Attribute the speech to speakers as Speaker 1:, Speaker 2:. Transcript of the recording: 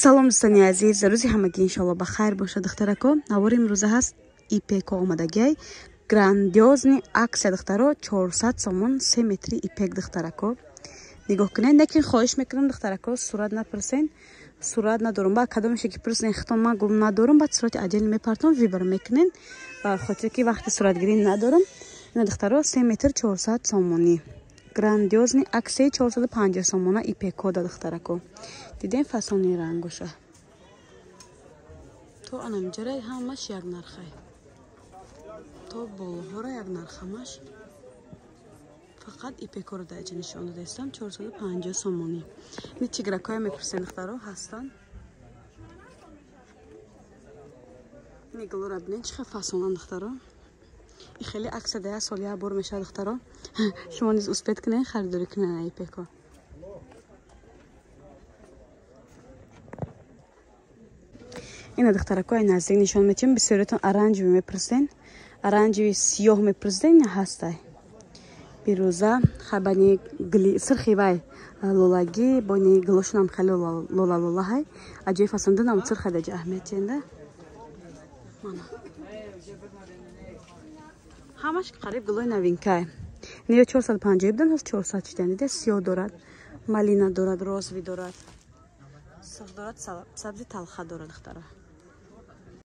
Speaker 1: Салом, дӯстони азиз, рӯзи ҳамагӣ иншоалло ба хайр бошад, духтарако. Навори имрӯза ҳаст ипеко омадагиай. Грандиозный акция, духтаро, 400 сомон 3 метри ипек, духтарако. Нигоҳ кунед, лекин хоҳиш мекунам, духтарако, сурат напурсен, сурат надорум. Ба кадомеше ки пурсен, хитон ман гум надорум, баъд сурати отдельно мепартом, выбор мекунен. Ба хотире ки вақти суратгирӣ надорум. Ина, духтаро, 3 метр 400 сомонӣ. Грандиозный акция 450 сомона ипеко да, духтарако. Дидем фасони рангоша. То анамҷара ҳамаш як нархай. То болоҳора як нарх ҳамаш. Фақат ипекоро дар иҷа нишон додаистам 450 сомонӣ. Ини тигракҳоя мепурсен, духтаро, ҳастанд. Ини гулора бинед, чӣ хел фасонанд, духтаро. И хеле акция да як сол як бор мешавад, духтаро. Шумо низ успеть кунед, харидорӣ кунед ипеко. Ина, духтарако, ай наздик нишон метиҳем. Бисёриятон оранжевый мепурсен, оранжевый сиёҳ мепурсен, ҳастай. Бирӯза хабани гили сирхи вай лолагӣ, бони гулошунам хеле лола лолаҳай. Аҷоиб фасонда нам сирха даҷа аҳамият мана. Ҳамаш қариб гулои новинкай. Ниё 450 будан, ҳоз 400 шидан. Дида, сиёҳ дорад, малина дорад, розовый дорад, сурх дорад, сабзи талха дорад, духтара.